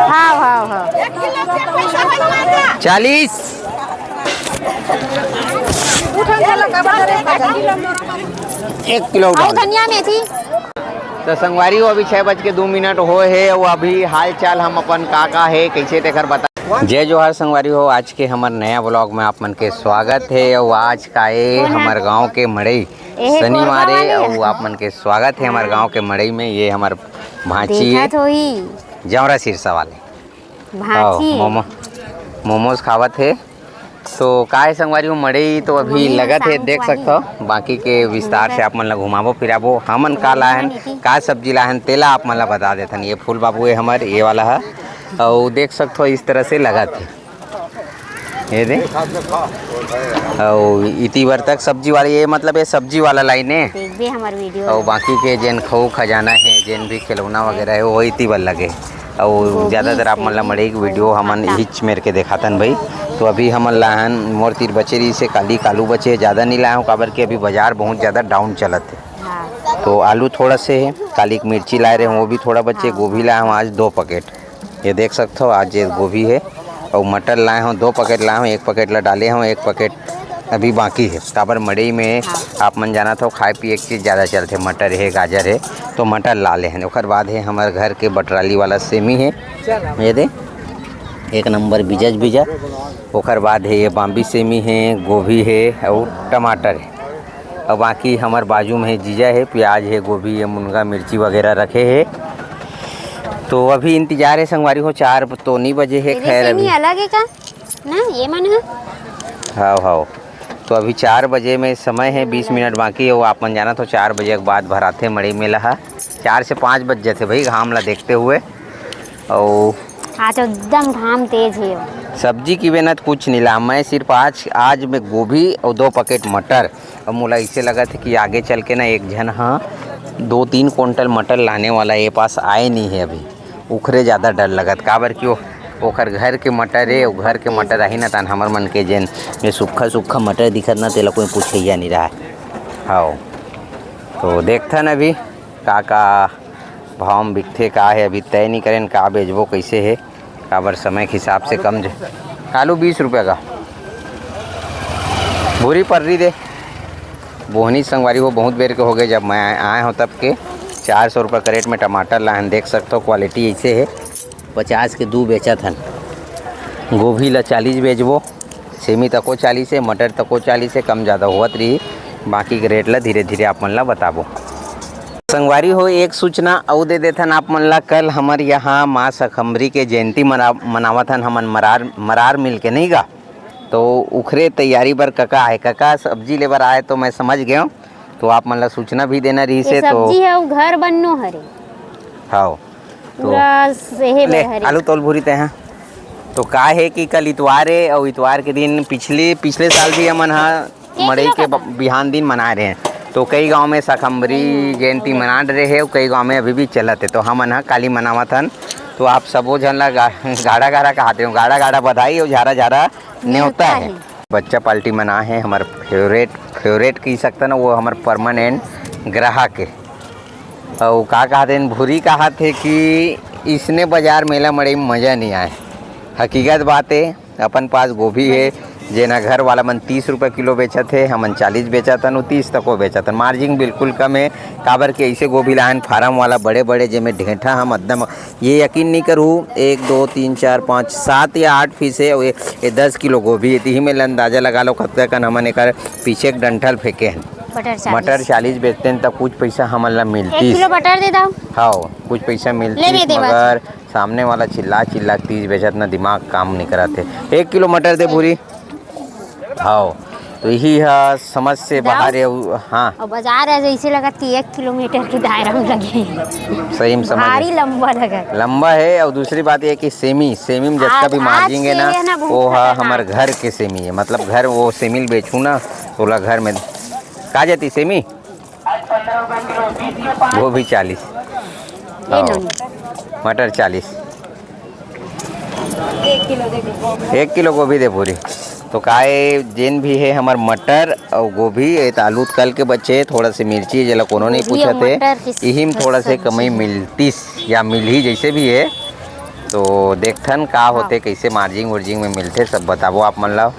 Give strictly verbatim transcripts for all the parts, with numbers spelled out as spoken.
हाँ, हाँ, हाँ। चालीस। एक किलो अउ डाल। धनिया मेथी। तो संगवारी हो, अभी छः बज के दो मिनट होए हे, अउ अभी हाल चाल हम अपन का का हे, कैसे तेकर बता। जय जोहार संगवारी हो, आज के हमर नया vlog में आप मन के स्वागत हे। अउ आज का ए हमर गांव के मड़ई शनिवार ए, अउ आप मन के स्वागत हे हमर गांव के मड़ई में। ये हमर भांची हे, देखत होही। जौरा सिरसा वाले। भांची। मोमो, मोमोज खावत हे। तो काय संगवारी हो, मड़ई तो अभी लगत हे, देख सकथो। बाकी के विस्तार से आप मन ला घुमाबो फिराबो। हमन का लाहन, का सब्जी लाहन, तेला आप मन ला बता देथन। ये फूल बाबू हे हमर, ये वाला ह, अउ देख सकथो इस तरह से लगत हे। ये दे। अउ इति बर तक सब्जी वाला, ये मतलब ये सब्जी वाला लाइन हे। देखबे हमर video। अउ बाकी के जेन खऊ खजाना हे, जेन भी खिलौना वगैरह हे, वो इति बर लगे। अउ ज्यादातर आप मन ला मड़ई के video हमन इहिच मेर के देखातन भाई। तो अभी हमन लाहन, मोर तीर बचे रहिसे, काली कालू बचे, ज्यादा नहीं लाया हूँ, काबर कि अभी बाजार बहुत ज्यादा down चलत हे। हाँ। तो आलू थोड़ा से हे, काली के मिर्ची लाए रहे हूँ, वो भी थोड़ा बचे, हाँ। गोभी लाया हूँ आज दो packet। ये देख सकथो, आज ये गोभी हे अउ मटर लाए हूँ, दो packet लाए हूँ, एक packet ला डाले हूँ, एक packet अभी बाकी हे। काबर मड़ई में आप मन जानत हो, खाए पिए के चीज ज्यादा चलथे, मटर हे, गाजर हे, तो मटर ला ले हन। ओकर बाद हे हमर घर के बटराली वाला सेमी हे, ये दे, एक नंबर बिजज बिजा। ओकर बाद हे ये बाम्बी सेमी हे, गोभी हे अउ टमाटर हे। अउ बाकी हमर बाजू में हे जीजा हे, प्याज हे, गोभी हे, मुनगा, मिर्ची वगैरह रखे हे। तो अभी इंतजार हे संगवारी हो, चार तो नहीं बजे हे, खैर अभी अलग हे का ना ये मन ह? हाव, हाव। तो अभी चार बजे में समय हे, बीस मिनट बाकी हे। वो आप मन जानत हो, चार बजे के बाद भराथे मड़ई मेला ह। चार से पाँच बज जाथे भाई, घाम ला देखते हुए। अउ आज एकदम घाम तेज हे। सब्जी की बेनत कुछ नहीं ला, मैं सिर्फ आज, आज में गोभी अउ दो packet मटर। अउ मोला अइसे लगत हे कि आगे चल के ना एक झन ह दो तीन कुंटल मटर लाने वाला, ये पास आए नहीं हे अभी, उखरे ज्यादा डर लगत, काबर कि वो ओकर घर के मटर हे, वो घर के मटर आही ना, तान हमर मन के जेन ये सुक्खा सुक्खा मटर दिखत ना, तेला कोई पूछइया नहीं रहा। हाव, तो देखथन अभी का का भाव में बिकथे, का हे, अभी तय नहीं करेन, का बेचबो, कैसे हे, काबर समय के हिसाब से कम ज-, आलू बीस रुपया का, भूरी पर्री दे। बोहनी संगवारी हो, बहुत बेर के हो गए, जब मैं आए हूँ तब के। चार सौ रुपया crate में टमाटर लाहन, देख सकते हो, quality ऐसे है। पचास के दू बेचत हन, गोभी ला चालीस बेचबो, सेमी तको चालीस है, मटर तको चालीस है, कम ज़्यादा होवत रही, बाकी के rate ला धीरे धीरे आप मन ला बताबो। संगवारी हो, एक सूचना अउ दे देथन आप मन ला, कल हमर यहाँ माँ सखम्बरी के जयंती मना-, मनावत हन हमन मरार, मरार मिल के, नहीं गा? तो उखरे तैयारी बर कका आए, कका सब्जी लेबर आए, तो मैं समझ गए हूँ। तो आप मन ला सूचना भी देना रही ये से, तो सब्जी है, वो घर बननो हरे। हाँ, तो पूरा सेहे ले, बर हरे। आलू तौल भूरी ते हैं। तो का है कि कल इतवार है, और इतवार के दिन पिछले, पिछले साल भी हमन हा एक मड़ई किलो के का ब-, बिहान दिन मनाए रहे हैं। तो कई गांव में शाकंभरी जयंती मना रहे हैं, कई गांव में अभी भी चलत है। तो हमन हा काली मनावत हन। तो आप सबो झन ला गा-, गाड़ा गाड़ा कहते हो, गाड़ा गाड़ा बधाई और झारा झारा नेवता है। बच्चा पार्टी मना है, हमार फेवरेट, फेवरेट कह सकता ना, वो हमार परमानेंट ग्राहक है। अउ का कहत हे, भूरी कहत हे कि इसने बाजार मेला मड़ई में मजा नहीं आए। हकीकत बात है, अपन पास गोभी है, जेना घर वाला मन तीस रुपये किलो बेचत है, हमन चालीस बेचत हन, तीस तको बेचत हन। मार्जिन बिल्कुल कम है, काबर के ऐसे गोभी लाहन फार्म वाला बड़े बड़े, जेमे ढेंठा हम एकदम, ये यकीन नहीं करू, एक, दो, तीन, चार, पाँच, सात या आठ पीस है, ये, ये दस किलो गोभी है, तिही में अंदाजा लगा लो, कतका कन हमन एकर पीछे एक डंठल फेंके हैं। मटर चालीस। मटर चालीस बेचते हैं, तब कुछ पैसा हमन ला मिलती। एक किलो मटर दे दो। हाँ, कुछ पैसा मिलती, मगर सामने वाला चिल्ला चिल्ला तीस बेचत ना, दिमाग काम नहीं करत है। एक किलो मटर दे भूरी। हाँ, तो यही है, समझ से बाहर है। उ-, हाँ। और बाजार है, जैसे लगत कि एक किलोमीटर के दायरा में लगे। सही में समझ भारी लंबा लगा। लंबा है, और दूसरी बात ये कि सेमी, सेमी में जितना आज, भी आज मार्जिन है ना, वो है हमारे घर के सेमी है, मतलब घर वो सेमी बेचू ना, तोला घर में का जाती सेमी? गोभी चालीस। ये हाँ। मटर चालीस। एक किलो गोभी दे पूरी। तो काय, जेन भी हे हमर मटर अउ गोभी, ए त आलू त कल के बचे, थोड़ा से मिर्ची, जेला कोनो नहीं गोभी अउ पूछत हे, मटर किस इही में थोड़ा से कमी मिलतिस या मिलही, जैसे भी हे। तो देखथन का हाँ। होथे, कैसे मार्जिन वार्जिन में मिलथे, सब बताबो आप मन ला।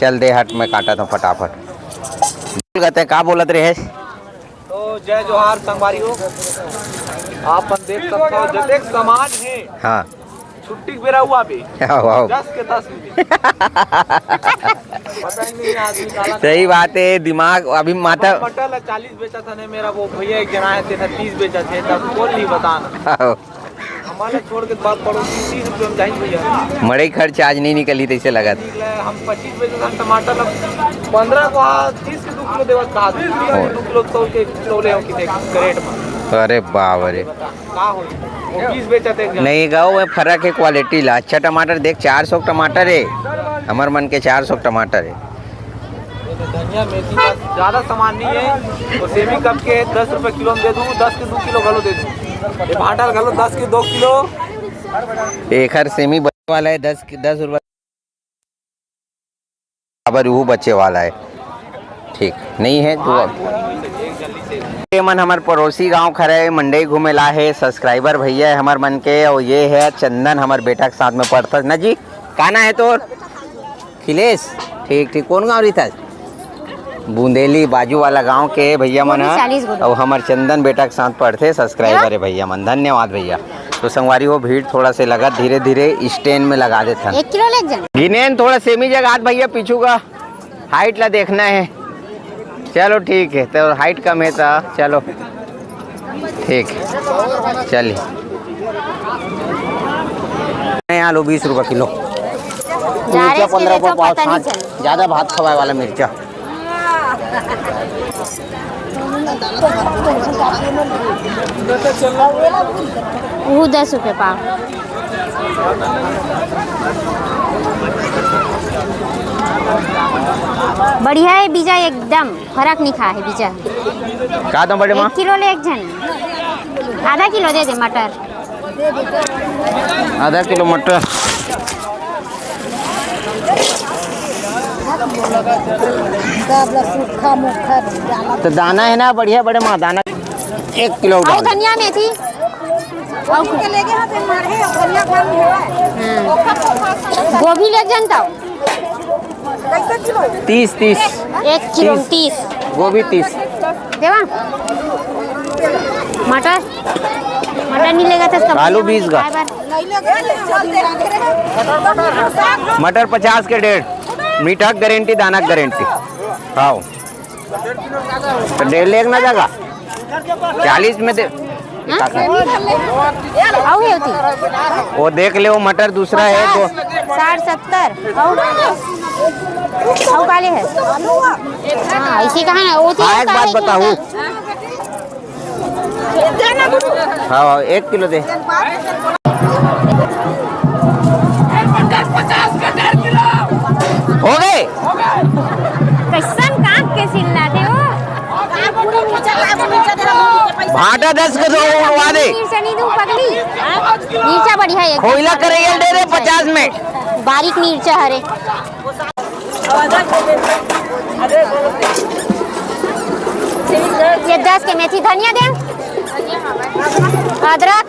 चल दे हट, मैं काटत हूँ फटाफट। बोल गा, तैं का बोलत रहे? तो जय जोहार संगवारी हो, आप मन देख सकते हो जतेक सामान हे, हाँ। छुट्टी के बेरा हुआ भी आओ, आओ। दस के दस रुपये। पता ही नहीं आदमी काला सही बात है, दिमाग अभी माथा मटर ला चालीस बेचा था ने, मेरा वो भैया एक जना है, तेरा तीस बेचा थे, तब बोल नहीं बताना। आओ। हमारे छोड़ के बाप पड़ोसी तीस रुपये में जाएंगे भैया। मड़ई खर्च आज नहीं निकली, तैसे लगत। हम पच्चीस बेचा था टमाटर, अब पन्द्रह को आज तीस के दो किलो देवत कहा, दो किलो तौल के तौले हो कितने कैरेट में। अरे बाप रे। का होई? वो बीस बेचत हे। नहीं गाँव में फर्क है क्वालिटी ला। अच्छा टमाटर देख, चार सौ टमाटर है, हमर मन के चार सौ टमाटर है। धनिया मेथी का ज्यादा सामान नहीं है, तो सेमी कब के दस रुपए किलो में दे दूँ, दस के दो किलो घलो दे दूँ। ये भांटा घलो दस के दो किलो। एखर सेमी बचे वाला है दस के, दस रुपए। काबर उहू बचे वाला है, ठीक नहीं है तो अब ये मन हमर पड़ोसी गांव खरे मंडई घूमे ला है, सब्सक्राइबर भैया है हमर मन के, और ये है चंदन, हमर बेटा के साथ में पढ़ता ना जी। का ना है तोर? खिलेश। ठीक ठीक, कौन गांव रही था? बूंदेली, बाजू वाला गांव के भैया मन ह, चालीस गो। और हमर चंदन बेटा के साथ पढ़थे, सब्सक्राइबर है भैया मन, धन्यवाद भैया। तो संगवारी हो, भीड़ थोड़ा से लगत, धीरे धीरे स्टैंड में लगा देथन। एक किलो लेके जाना। गिनेन थोड़ा सेमी जगात भैया, पीछू का हाइट ला देखना है। चलो ठीक है, तो हाइट कम है तो चलो ठीक, चलिए। आलू बीस रुपये किलो, जा रहे मिर्चा पन्द्रह रुपये पाव, पता नहीं छाँट, चला। ज़्यादा भात खवाए वाला मिर्चा। वो दस रुपये पाव। बढ़िया है बीजा, एकदम फर्क नहीं खा है बीजा। का दाम बड़े माँ? एक किलो ले एक झन, आधा किलो दे दे मटर। आधा किलो मटर। तो दाना है ना बढ़िया बड़े माँ, दाना एक किलो और डाल। धनिया मेथी। और के लेके हाथ में मार है, धनिया खान है। हाँ। गोभी ले जनता। तीस, तीस। एक किलो में तीस। गोभी तीस। देवा। मटर, मटर नहीं लेगा तो सब आलू बीस का। खाए बर। मटर पचास के डेढ़, मीठा गारंटी, दाना गारंटी। हाँ, तो डेढ़ लेग ना जाएगा, चालीस में दे। हाँ? अउ हे होती। वो देख ले, वो मटर दूसरा है तो। साठ सत्तर। अउ, अउ काले है। हाँ, इसी कहा ना, वो थी हाँ, एक बात बताऊँ। हाँ, एक किलो दे। हो गए। कैसन काट के सिल्ला दे वो। भाटा दस के दो उड़वा दे। मिर्चा नहीं दूँ पगली। मिर्चा बढ़िया है। खोइला करे ये दे दे पचास में। बारीक मिर्चा हरे। ये दस के मेथी, धनिया दे, अदरक।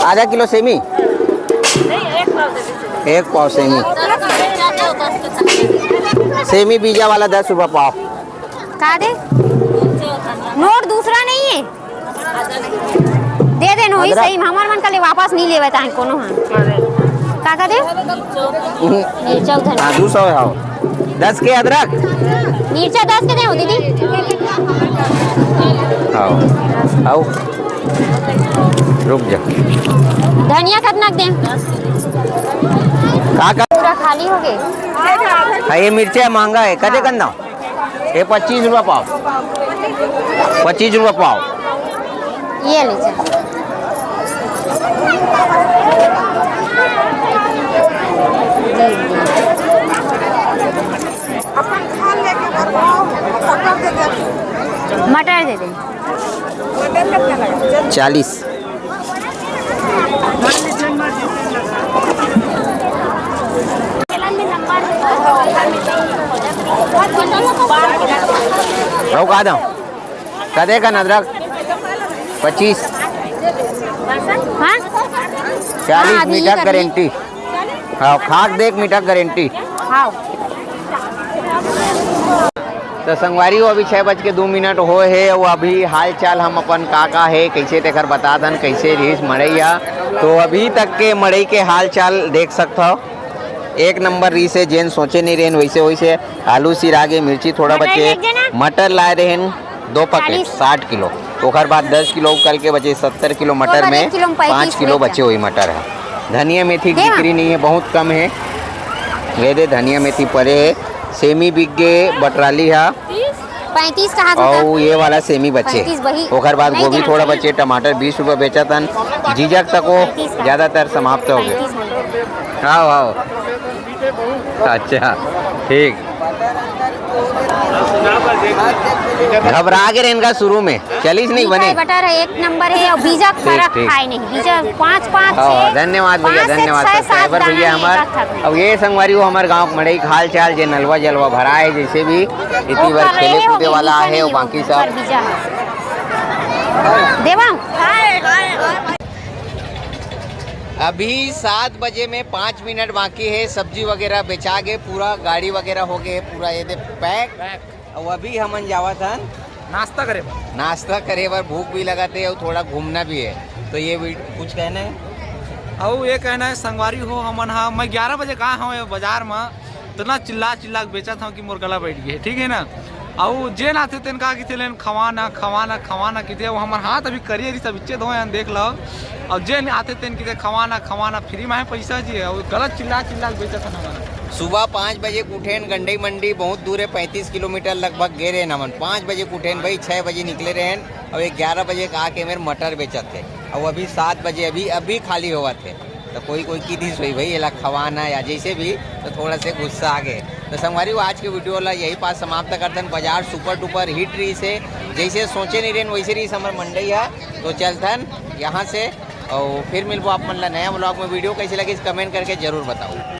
आधा किलो सेमी। एक पाव सेमी। सेमी बीजा वाला दस रुपया पाव। का दे? नोट दूसरा नहीं है। दे देन, वही अदरक। सही में हमर मन का ले वापस नहीं लेवे ताहे कोनो हाँ। का, का दे? हम्म। मिर्चा उधर। हाँ, दो सौ है, हाँ। दस के अदरक। मिर्चा दस के दे हो दीदी। हाँ, आओ। रुक जा। धनिया कितना के दे? का, का? पूरा खाली हो गए। हाँ, ये मिर्चा महंगा है, कदे करना? ये पच्चीस रुपया पाव, पच्चीस रुपया पाव। ये लीजिए। मटर दे दें। चालीस। अउ का दंव? कतेक अदरक? पच्चीस। हाँ? चालीस। हाँ, अभी मीठा कर ली। गारंटी। हाँ, खा के देख, मीठा गारंटी। हाँ। त संगवारी हो, अभी छह बज के दू मिनट होय हे, अउ अभी हाल चाल हम अपन का का हे, कइसे तेखर बतात हन, कइसे रिहिस मड़ई ह। तो अभी तक के मड़ई के हाल चाल देख सकत हव, एक नंबर रिहिस हे, जेन सोचे नइ रहेन वइसे होइस हे। आलू सिरा गे, मिर्ची थोड़ा बचे, मटर लाए रहेन दो पैकेट, चालीस। साठ किलो, ओकर बाद दस किलो कल के बचे, सत्तर किलो मटर में पाँच किलो बचे होही मटर ह। धनिया मेथी बिक्री नइ हे, बहुत कम हे। ये दे धनिया मेथी परे हे, सेमी बिक गे, बटराली ह। पैंतीस कहा था। अउ ये वाला सेमी बचे। पैंतीस वही। ओकर बाद गोभी थोड़ा बचे, टमाटर बीस रुपये बेचत हन। जीजक तको पैंतीस का। ज्यादातर समाप्त हो गे। पैंतीस में। आओ, आओ। अच्छा, ठीक। घबरा गे रहेन का शुरू में, चलिस नहीं बने। बटर हे, एक नंबर हे, अउ बीजा ठीक, फरक ठीक। खाय नहीं, बीजा पाँच, पाँच, हाँ, छः, धन्यवाद भैया, पाँच से धन्यवाद छः, सात subscriber दाना भैया नहीं, हमर। एक साथ नहीं। अउ ये संगवारी हो हमर गांव के मड़ई के हाल चाल, जे नलवा जलवा भराय हे, जैसे भी इति बार खेले कूदे वाला हे, अउ बाकी सब। देवा। अभी सात बजे में पाँच मिनट बाकी हे, सब्जी वगैरह बेचा गे, पूरा गाड़ी वगैरह हो गे हे, पूरा ये दे पैक। अउ अभी हमन जावत हन नाश्ता करे बर। नाश्ता करे बर, भूख भी लगत हे अउ थोड़ा घूमना भी हे। तो ये वी-, कुछ कहना हे? अउ ये कहना हे, संगवारी हो, हमन ह, मैं ग्यारह बजे गे हंव ये बाजार म, इतना चिल्ला चिल्ला के बेचत हंव कि मोर गला बैठ गे हे, ठीक हे ना? अउ जेन आथे तेन का कहिथे, "लेन खवाना, खवाना, खवाना," कहिथे। अउ हमर हाथ अभी करिया रहिस, सब इच्चे धोए हन, देख लव। अउ जेन आथे तेन कहिथे, "खवाना, खवाना, free में हे पैसा जी," अउ गलत चिल्ला चिल्ला के बेचत हन हमन। सुबह पाँच बजे के उठेन, गंडई मंडी बहुत दूर हे, पैंतीस किलोमीटर लगभग गे रहेन हमन। पाँच बजे के उठेन भाई, छः बजे निकले रहेन, अउ ग्यारह बजे के आके मेर मटर बेचत हे, अउ अभी सात बजे, अभी, अभी खाली होवत हे। तो कोई कोई किहिस होही भाई, एला खवाना या जैसे भी, तो थोड़ा से गुस्सा आ गे। तो संगवारी हो, आज के video ला यही पास समाप्त करथन। बाजार super duper hit रहिस हे, जैसे सोचे नहीं रहेन वैसे रहिस हमर मंडई ह। तो चलथन यहाँ से, अउ फिर मिलबो आप मन ला नया vlog में। Video कैसे लगिस comment करके जरूर बताओ।